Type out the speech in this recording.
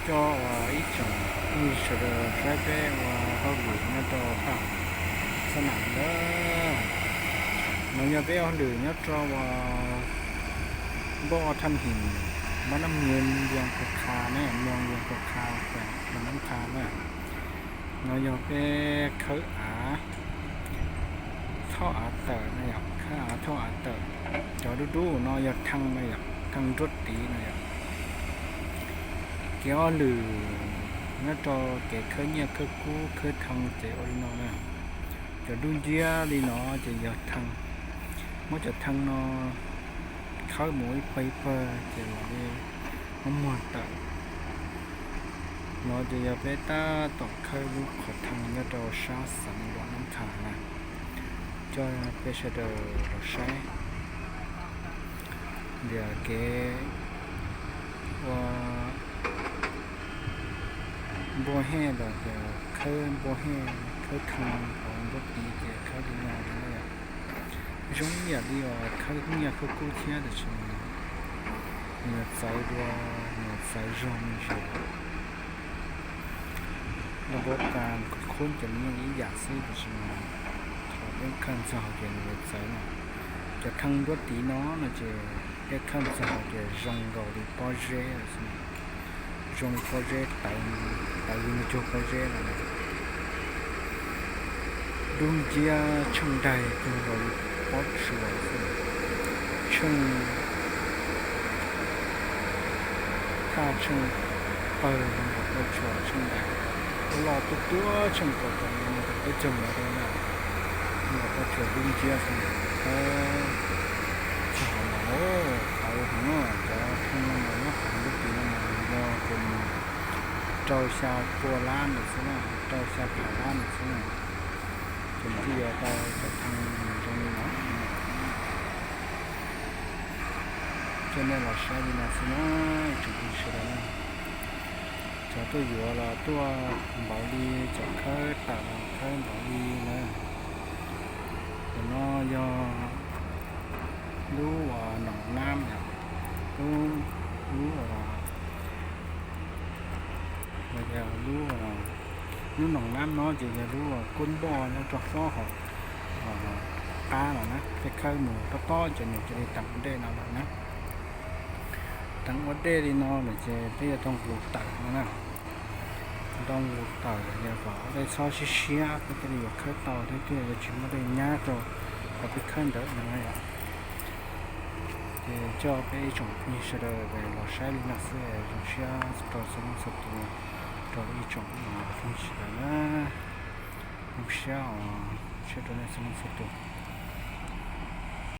Coj ua ib tsoom phooj ywg sawv daws saib peb ua hauj lwm nyob rau tam xab nam lawm. No yog peb ua hauj lwm nyob rau ua npoj thaj him Mab Nab Mias, Vias Kha Kha na, Moos Vias Kha Kha, Moos Nab Kha na. No yog peb khawb av, thauj av tawm na yom, khawb av thauj av tawm. Cov dub dub no yog thee na yom, thee nruab tiv na yom. Kev ua hauj lwm nyob rau kev khawb nyiaj khawb kub khawb thee ces ua li no na. Cov dub nciab li no ces yog thee. Muab cov thee no khawb mus ib pawg ib pawg ces los li muab muag tawm. No ces yog peb tab tom khawb lub qhov thee nyob rau sab Xav Luam Nab Kha na. Coj peb sawv daws los saib tias kev ua npua hej los tias khawb npua hej, khawb thee hauv nruab tiv ces khawb li no na yom. Zoo ib yam li uas khawb nyiaj khawb kub thiab tab sis mas nws yuav txawv dua, nws yuav txawv zog me ntsis. Npua kas khawb cov nyiaj ib yam xwb tab sis mas thaum peb khawb txog ces nws yuav txawv na. Cov thee nruab tiv no no ces peb khawb txog ces zoo nkaus li pob zeb lawm xwb. Zoo pob zeb, tawv li cuag pob zeb no. Dub nciab tsheej daig cuag nkaus li pob tsuas xwb. Tsheej thaj tsheej pawg zoo nkaus pob tsuas tsheej daig, loj tuab tuab tsheej kaum tawm li no rau peb caug mev rau na. Zoo nkaus pob tsuas dub nciab xwb na. Txog hauv mas tawv heev, cov thee no mas nyob hauv nruab tiv no mas yog tias mus rau xya pua lab ntawd xwb na, rau xya phav lab ntawd xwb na. Ces nws thiaj yuav tau cov thee zoo li no. Coj nej los saib li no xwb na, ib tsoom phooj ywg sawv daws na. Cov tuaj yuav los tuaj npaum li, cov khawb tawm los khawb npaum li na. Cov no yog lub uas noom nab yom, lub, lub uas, lub, lub noom nab no ces yog lub uas kub npoj nyob rau hauv qab los na, peb khawb mus tob tob ces nws cia li teem ua dej no lawm na. Teem ua dej li no lawm ces peb yuav tau nqus tawm no na. Tau nqus tawm los yog kom ua dej txhob siab siab peb thiaj li yuav khawb tau thiab thiaj yuav tsis muaj dej nyab rau qhov peb khawb ntawd no na yom. Ces coj peb ib tsoom phooj ywg sawv daws los saib li no xwb, zoo siab rau txhua leej txhua tus, rau ib tsoom phooj ywg sawv daws na. Zoo siab os, siab rau nej txhua leej txhua tus.